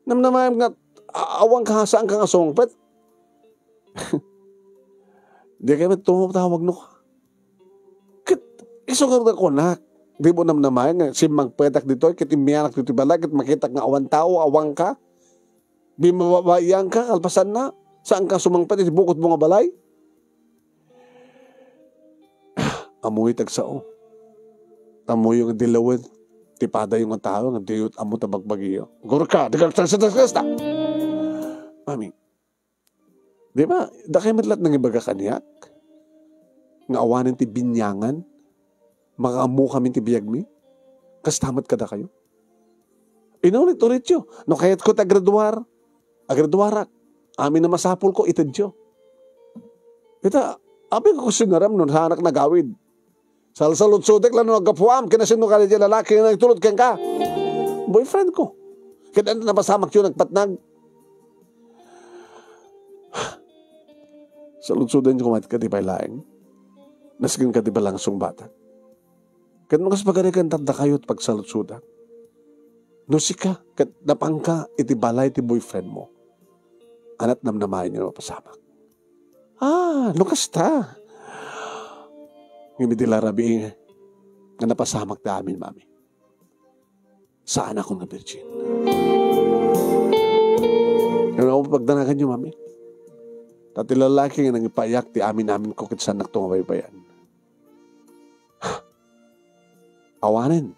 Namnamaem nga a-, awanka, saanka nga sumungpet? Dika met tumawag no. Ket isu nga kunak, dimo namnamaen nga simmangpetak ditoy, ket immianak ditoy balay, ket makitak nga awan tao, awanka. Bimababaianka, kalpasanna, saanka sumangpet iti bukotmo nga balay. Ammoyo ti agsao. Ammoyo nga dilawen ti padayo nga tao, nga diyo ammo ta bagbagiyo. Gurka, dagal sa, sa, sa, sa. Mami, di ba, dakay met la't nangibaga kaniak nga awanen ti biniangan, makaammo kami ti biagmi, kasta met kadakayo. Inulit-ulityo, no kayatko ti agraduar, agraduarak, amin a masapulko, itedyo. Ita, apay ko sinaram no saanak nagawid. Salsaludsodek la no aggapuam ken no sinno kadi ti lalaki nga nangitulod kenka. Boyfriend ko. Ket ania ti napasamakyo nagpatnag? Saludsodenyo koma kadi pay laeng. Nasken kadi bala nga sungbatak. Ket no kas pagarigan ta addakayo ti pagsaludsodak. No sika ket napanka iti balay ti boyfriend mo, ania't namnamaenyo nga mapasamak? Ah, no kasta. Ngem idi la rabii nga napasamak ti amin, Mami, saanakon nga virgin. Ngem awan pagdanaganyo, Mami. Ta ti lalaki nga nangipayak ti amin-aminko ket saannakto nga baybay-an. Awanen.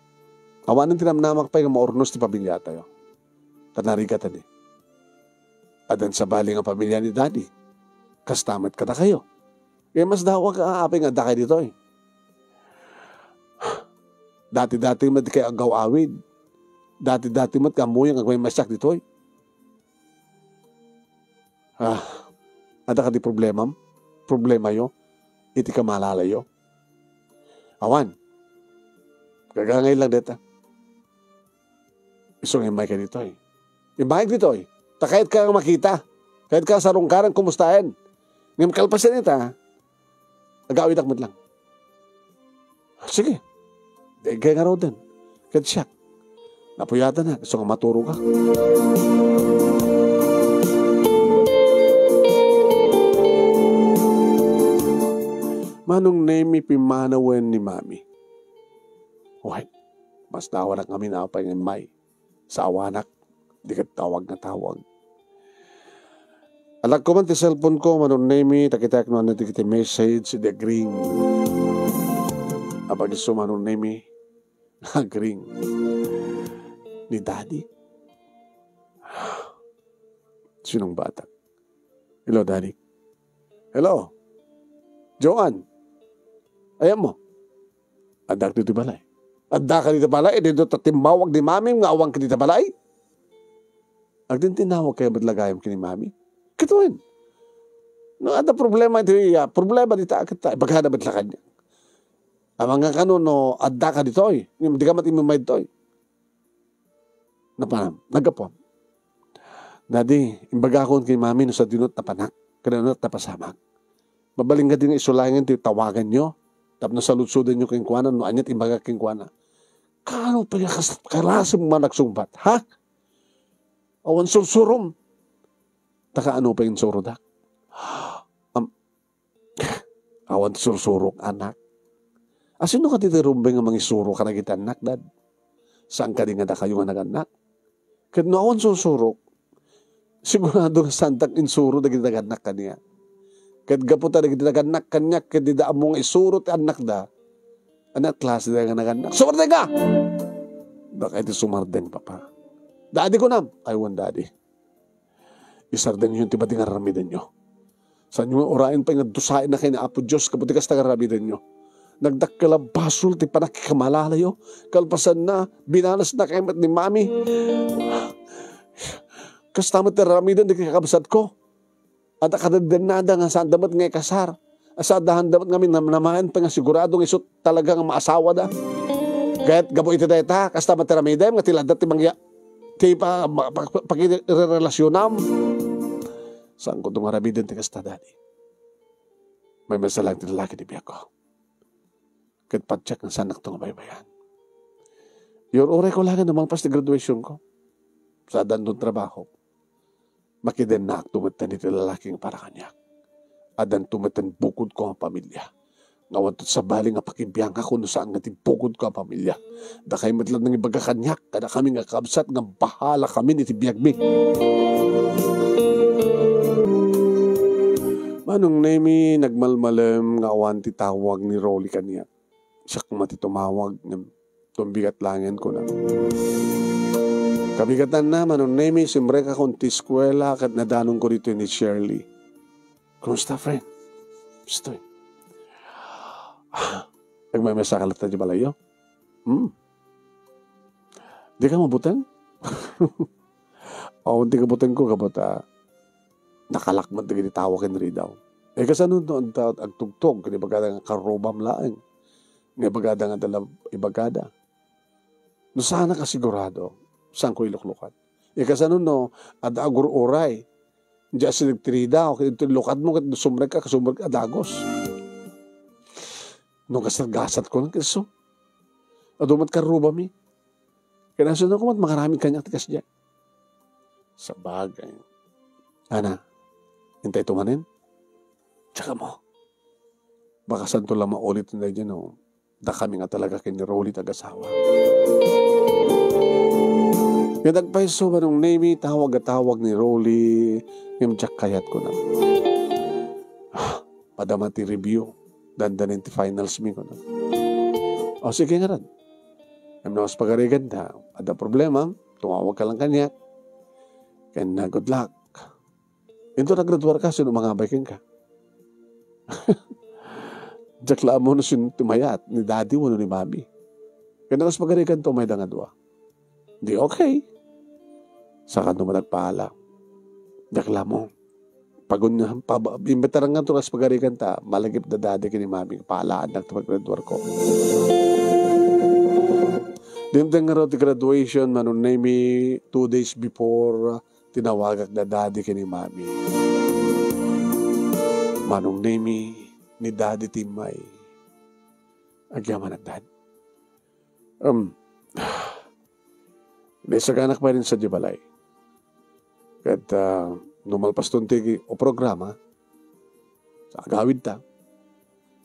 Awanen ti namnamak pay nga maurnos ti pamiliatayo. Ta narigat, ania? Addan sabali nga pamilia ni Daddy. Kasta met kadakayo. Kaya masdaawak a apay nga addakay ditoy. Dati-dati met kayo agaw-awid. Dati-dati met kayo ammoyo nga agmaymaysak ditoy. Ah, adda kadi problemam? Problemayo? Iti kamalalayo? Awan. Gagangay lang deta. Isu nga immayka ditoy. Immayka ditoy. Ta kayatka nga makita. Kayatka nga sarungkaran, kumustaen. Ngem kalpasen ita, agawidak met lang. Sige. Daydiay ngaruden. Ket siak, napuyatanak, isu nga maturogak. Manong Nemi, pimmanawen ni Mami. Wen, masdaawak ngamin apay nga immay. Sa awanak, di ket tawag nga tawag. Alagko man ti cellphone ko, Manong Nemi, ta kitaek no ania dagiti message idi agring. Apay isu, Manong Nemi, agring ni Daddy. Sinungbatak? Hello, Daddy. Hello. Joan. Ayanmo. Addak ditoy balay. Addaka ditoy balay, idi dayta timmawag ni Mami nga awanka ditoy balay? Agtintinnawag kayo met la gayam ken ni Mami? Ket wen. No adda problema iti, ah, problema dita, ket ta, ibagana met la kaniak. Amangan kano no addaka ditoy, ngem dika met immay ditoy. Napanam, naggapuam. Daddy, imbagakon ken ni Mami no sadino ti napanak, ken no napasamak. Mabalin kadi nga isu laengen ti tawaganyo, tapno saludsodenyo kenkuana no ania ti imbagak kenkuana. Kaano pay nga kas-, karasem man agsungbat, ha? Awan sursurom. Ta kaano pay insurodak? Am-, awan sursurok, anak. A, sino kadi ti rumbeng nga mangisuro kadagiti annak, Dad? Saan kadi nga dakayo nga nagannak? Ket no awan sursurok, sigurado nga saandak insuro dagiti nagannak kaniak. Ket gapu ta dagiti nagannak kaniak ket dida ammo nga isuro ti annakda, ania klase da nga nagannak? Sumardeng ka! Dakayo ti sumardeng, Papa. Daddy, kunam? Ay, wen, Daddy. Isardengyo ti madi nga ar-aramidenyo. Saanyo nga urayen pay nga dusaenna ken ni Apo Dios gapu ti kasta nga ar-aramidenyo. Nagdakkel a basol ti pannakikamalalayo. Kalpasanna, binanasnakayo met ni Mami. Kasta met ti ar-aramiden dagiti kakabsatko. Adda kadadennada nga saanda met nga ikasar. Asadahan da met ngamin namnamaen pay nga sigurado nga isu talaga nga maasawada. Ket gapu iti dayta, kasta met ti aramidem nga ti ladda ti mangya-, ti pa-, pa-, pa-, pakirerelasionam. Saanko nga aramiden ti kasta, Daddy. Maymaysa laeng ti lalaki ti biagko. Ket patiek nga saannakto nga baybay-an. Iyur-urayko laeng a malpas ti graduationko. Saadanto ti trabaho. Makidennaakto metten iti lalaki nga para kaniak. Addanto metten bukodko nga pamilia. Nga awanto sabali nga pakibiangko no saan nga ti bukodko nga pamilia. Dakayo met laeng nangibaga kaniak, kadakami nga kabsat nga bahalakamin iti biagmi. Manong Nemi, nagmalmalem nga awan ti tawag ni Rolly kaniak. Siak koma ti tumawag, ngem tumbigat laengen, kuna. Kabigatanna, Manong Nemi, simrekakon ti eskuela ket nadanonko ditoy ni Shirley. Kumusta, friend? Kastoy. Nagmaymasa ka latta di balayyo? Hmm. Di ka mabuteng? Awan ti kabutengko, gapu ta nakalak met dagiti tao ken ridaw. Eh, kasano no adda agtugtog ken ibagada nga karrubam laeng? Nga ibagada nga adda la-, ibagada. No saanak a sigurado, saanko iluklukat. Eh, kasano no adda agur-uray? Diay asideg ti ridaw, ket iti lukatmo, ket sumrekka, kasumrekka, dagus. No gasat-gasatko lang, ket isu. Adu met karrubami. Ket asino koma ti mangaramid kaniak ti kasdiay? Sabagay. Ana, intayto manen? Tsaka mo. Baka santo la maulit na daydiay no dakami nga talaga ken ni Rolly ti agasawa. Ket agpayso, Manong Nemi, tawag a tawag ni Rolly, ngem diak kayat, kuna. Ah, padama ti review. Dandanin ti finals mi, kuna. O, sige ngarud. Ngem no kas pagariganta, adda problema, tumawag ka lang kaniak. Ken na, good luck. Inton nagraduarka, sino mangabay kenka? Diak la ammo no sino ti mayat, ni daddy wenno ni mami. Ken no kas pagariganto, mayda nga dua. Di okay. Saka no managpaala. Diak la ammo. Pagun-, pa-, imbitaran nga to kas pagariganta, malagip da daddy ken ni mami, paalaannak ti paggraduarko. Dimteng ngarud ti graduation, Manong Nemi, two days before, tinawagak da daddy ken ni mami. Manong Nemi, ni daddy ti immay. Agyamanak, dad. Um, naisaganak pay rin sa di balay. Ket, ah, no malpaston ti o programa, sa agawidta,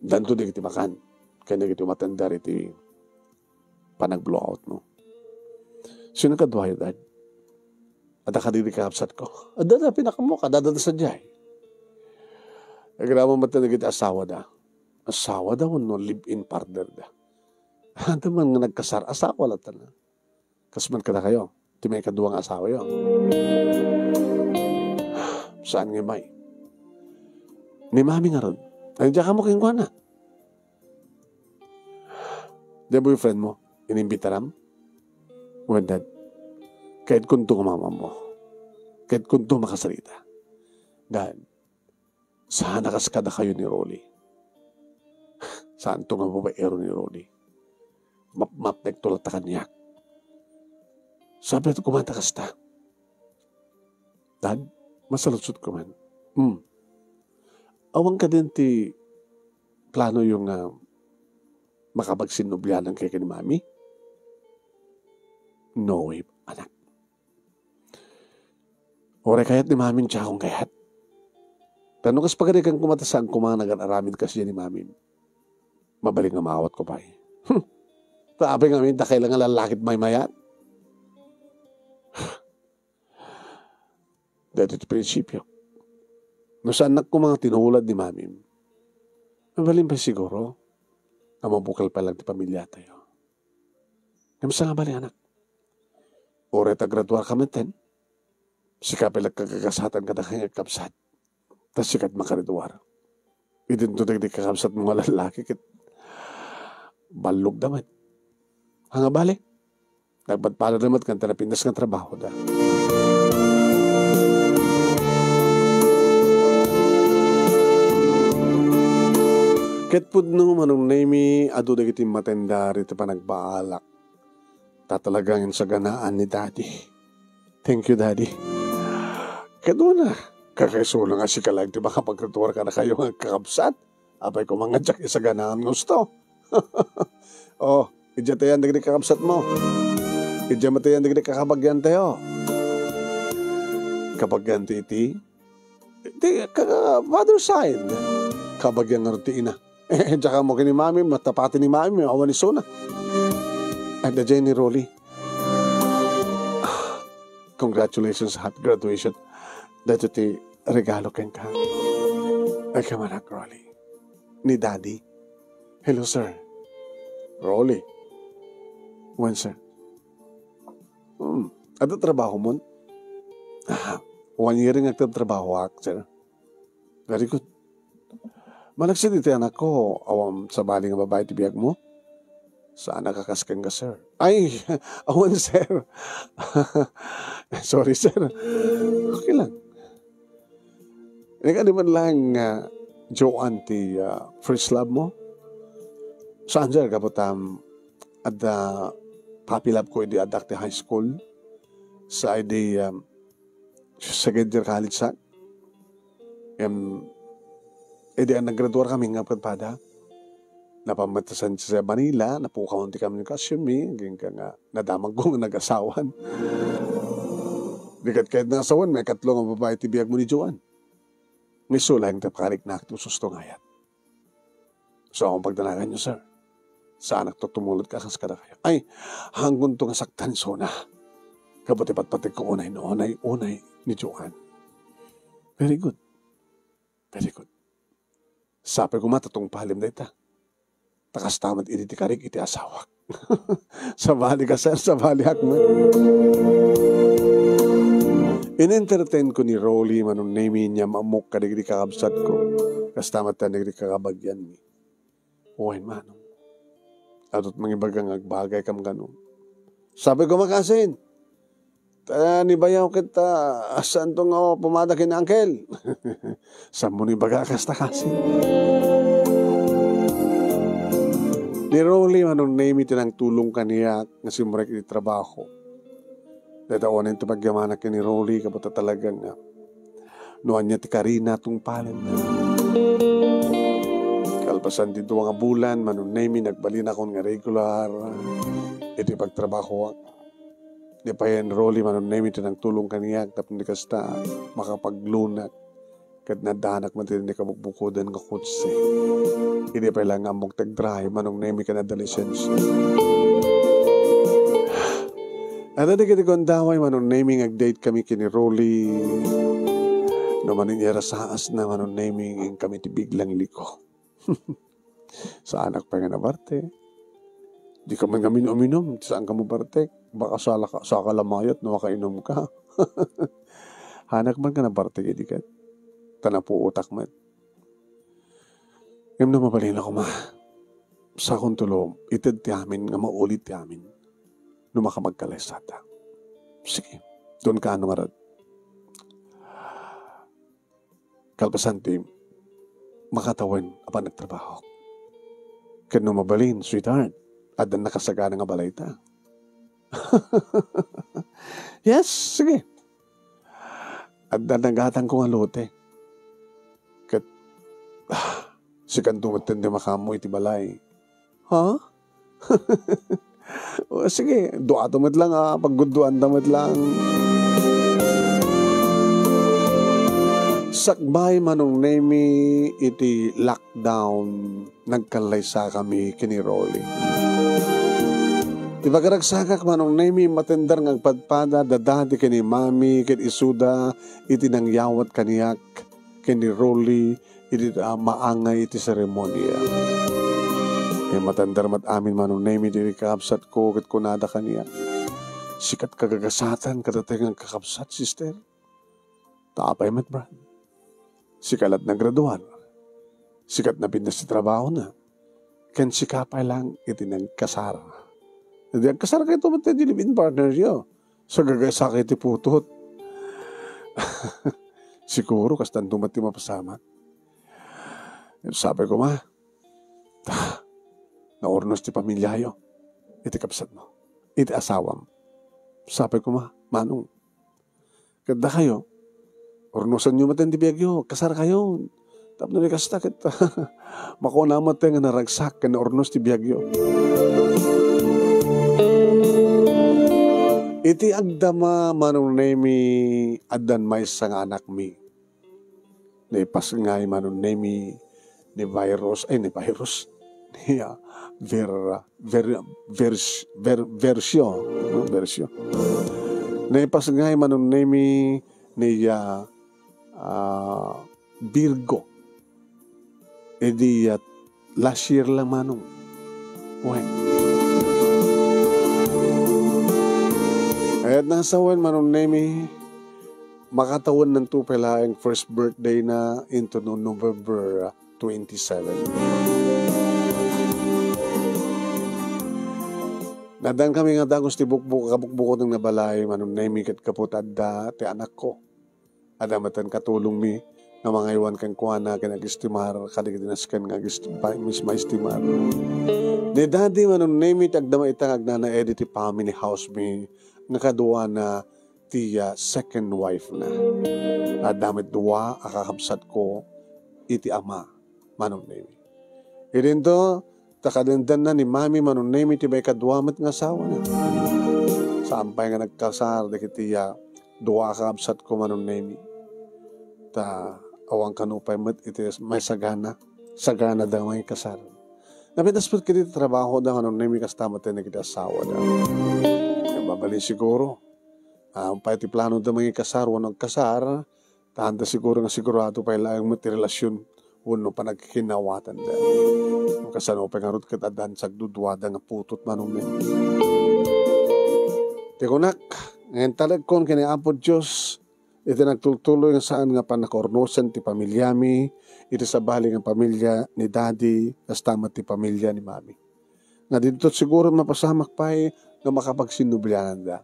danto dagiti makan, ken dagiti umatender iti panag-blowout mo. Sino kaduayo, dad? Adda kadagiti kakabsatko. Adda da pinakaammo, adda da sadiay. Agraman met dagiti asawada. Asawada wenno live-in partner da. Adda man nga nagkasar, asawa latta na. Kas man kadakayo, ti maikadua nga asawayo. Saan nga may? Ni mami ngarud. Ay, diak ammo kenkuana. Di boyfriend mo, inimbitaram? Wen, dad. Kayatkonto nga mamammo. Kayatkonto makasarita. Dad, saan a kas kadakayo ni Rolly. Saanto nga babaero ni Rolly. Mapmapnekto latta kaniak. Sabiak koma ta kasta. Dad, masaludsodko man. Hmm. Awan kadin ti planoyo nga makapagsinnublianan kenka ni mami? No way, anak. Uray kayat ni Mamim, diakon kayat. Ta no kas pagarigan koma ta saan koma nga agar-aramid kasdiay ni Mamim, mabalin nga maawatko pay. Hmm. Ta apay ngamin ta kailangan lallakit maymayat. Daytoy ti prinsipio. No saannak koma nga tinulad ni Mamim, mabalin pay siguro nga mabukal pay lang ti pamiliatayo. Ngem saan nga bali, anak? Uray ta graduar ka metten, sika pay lang kagasatan kadakayo nga agkabsat. Ta sika ti makagraduar. Idinto dagiti kakabsatmo nga lallaki ket ballogda met. Ania nga bali? Nagpadpadada met ken ta napintas nga trabahoda. Ket pudno, Manong Nemy, adu dagiti matendar iti panagbaalak. Ta talagang insaganaan ni Daddy. Thank you, Daddy. Kaduna, kakaisuna nga sika laeng ti makapagraduar kadakayo nga agkakabsat. Apay koma nga diak isaganaan nga husto. Oh, idiay ta ayan dagiti kakabsatmo. Idiay met ta ayan dagiti kakabagiantayo. Kabagiantayo iti, iti ka-, father side. Kabagian ngarud ti ina. Eh, diak ammo ken ni Mami, matapati ni Mami, awan isuna. Adda diay ni Rolly. Congratulations, hot graduation. Daytoy ti regalo kenka. Ay, kamanak, Rolly. Ni Daddy. Hello, sir. Rolly. Wen, sir. Hmm. Adda trabahomon? Ah, one year nga agtrabahoak, sir. Very good. Malaksid iti anakko, awan sabali nga babai ti biagmo? Saan a kakas kenka, sir. Ay, awan, sir. Sorry, sir. Okay lang. Nagadi man lang, ah, Joan ti, ah, first love mo? Saan, sir? Gapu ta, um, adda puppy love ko idi addak ti high school. Sa idi, um, second year college sa. Em, idi a naggraduar kami nga padpada, napan met ta San Jose, Manila, napukawan ti komunikasionmi, agingga nga nadamagko nga nagasawan. Di ket kayat nga asawan, maikatlo nga babai ti biagmo ni Joan. Nga isu laeng ti pakariknak ti ususto nga ayat. So, awan pagdanaganyo, sir. Saanak to tumulad kakas kadakayo. Ay, haankonto nga saktan isuna. Gapu ti patpategko unay no, unay, unay ni Joan. Very good. Very good. Sapay koma ta tungpalem dayta. Ta kasta met idi ti karik iti asawak. Sabali ka, sir, sabaliak met. In-entertain ko ni Rolly, Manong Nemy, inyam-ammok kadagiti kakabsatko. Kasta met dagiti kakabagianmi. Wen, Manong. Adut mangibaga nga agbagaykam kano. Sapay koma kasin, ta ni bayaw ket, ah, saanto nga pumada ken ni Uncle. Saanmo ni ibaga kasta kasin? Ni Rolly, Manong Nemy, ti nangtulong kaniak nga simrek iti trabaho. Dayta awanen ti pagyamanak ken ni Rolly, gapu ta talaga nga no ania ti karina, tungpalenna. Kalpasan ti dua nga bulan, Manong Nemy, nagbalinakon nga regular iti pagtrabahoak. Ni payen Rolly, Manong Nemy, ti nangtulong kaniak tapno di kasta makapaglunak ket naddanak met iti kabukbukodan nga kotse. Idi pay lang ammok ti agdrive, Manong Nemy, ken adda lisensia. Adda dagiti gundaway, Manong Nemy, nga agdate kami ken ni Rolly. No manen irasaasna, Manong Nemy, ngem kami ti biglang liko. Saanak pay nga nabarte. Di ka man ngamin uminom, saan ka mabarte. Baka sala ka, saka lamayat no makainum ka. Haanak man nga nabarte idi ket. Ta napuotak met. Ngem no mabalin a koma, sakonto lom, ited ti amin nga mauli ti amin no makapagkalaysata. Sige, don ka ano ngarud. Kalpasan ti makatawen a panagtrabaho. Ken no mabalin, sweetheart, adda nakasagana nga balayta. Yes, sige. Adda nagatangko nga lote. Ket, ah, sikanto metten ti makaammo iti balay. Ha? O, sige, duato met lang, ah, paggudduanta met lang. Sakbay, Manong Nemi, iti lockdown, nagkallaysakami ken ni Rolly. Ti pagaragsak, Manong Nemi, matender nga agpadpada da Daddy ken ni Mami ket isuda iti nangyawat kaniak ken ni Rolly iti, ah, maangay iti seremonia. Ket matender met amin, Manong Nemi, ti kakabsatko ket kunada kaniak, "Sikat kagagasatan kadatayo nga kakabsat, sister." Ta apay met, Brad? Sika la't nagraduar. Sika't napintas ti trabahona. Ken sika pay lang iti nagkasar. Di agkasar kayto met ti live-in partner yo. Sagagasa kay ti putot. Siguro, kastanto met ti mapasamak. Sapay koma, ta, naurnos ti pamiliayo. Iti kabsatmo. Iti asawam. Sapay koma, Manong, ket dakayo, urnosanyo met ti biagyo, kasarkayo. Tapno di kasta ket, makuana met nga naragsak ken naurnos ti biagyo. Iti agdama, Manong Nemi, addan maysa nga anakmi. Naipasngay, Manong Nemi, ni virus, ay, ni virus, ni, ah, ver-, ver-, vers-, ver-, versio, no? Versio. Naipasngay, Manong Nemi, ni, ah, ah, Virgo. Idi, ah, last year lang, Manong. Wen. Kayat nasa wen, Manong Nemi, makatawennanto pay laeng first birthday na into no-, November, ah, twenty-seven. Naddankami nga dagus ti bukbuk-, kabukbukon nga balay, Manong Nemi, ket gapu ta adda ti anakko. Adda met katulongmi nga mangaywan kenkuana ken agistimar kadagiti nasken nga agist-, pa-, mis-, maistimar. Ni Daddy, Manong Nemi, ti agdama ita nga agnanaed iti family house mi nga kaduana ti, ah, second wife na. Adda met dua a kakabsatko iti ama, Manong Nemi. Idinto, ta kadendenna ni Mami, Manong Nemi, ti maikadua met nga asawana. Saan pay nga nagkasar dagiti, ah, dua a kakabsatko, Manong Nemi. Ta awan kano pay met iti maisagana, sagana da mangikasar. Napintas met ket iti trabaho da, Manong Nemi, kasta met dagiti asawa da. Mabalin siguro, ah, pay ti plano da mangikasar wenno agkasar, ta anda siguro nga sigurado pay laeng met ti relasyon wenno panagkikinawatan da. Kasano pay ngarud ket addan sagdudua da nga putot, Manong Nemi. Ti kunak, nga intalekon ken ni Apo Dios, iti nagtultuloy nga saan nga pannakaurnosen ti pamiliami, iti sabali nga pamilya ni Daddy, kasta met ti pamilya ni Mami. Nga dinto siguro mapasamak pay nga makapagsinnubliananda.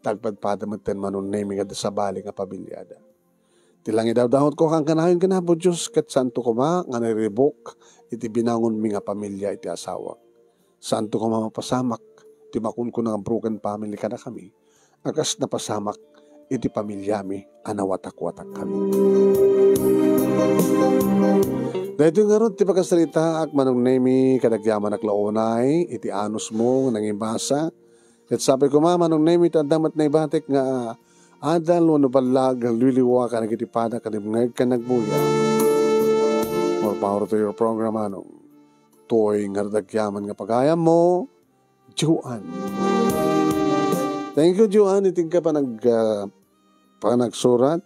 Tagpadpada metten, Manong Nemi, nga sabali nga pamilyada. Ti langidawdawatko kankanayon ken Apo Dios, ket saanto koma nga nariribuk iti binangonmi nga pamilya iti asawak. Saanto koma mapasamak ti makunkuna nga broken family kadakami, a kas napasamak iti pamilyami a nawatak-watak kami. Daytoy ngarud ti pakasaritaak, Manong Nemi, kadagyaman a unay iti anusmo nga nangibasa. Ket sapay koma, Manong Nemi, ta adda met naibatik nga adal wenno ballag nga liwliwa kadagiti pada kadimngeg ken nagbuya. More power to your program, Manong. Toy nga dagyaman nga pagayammo, Joan. Thank you, Joan, iti ka panag-, ah, panagsurat.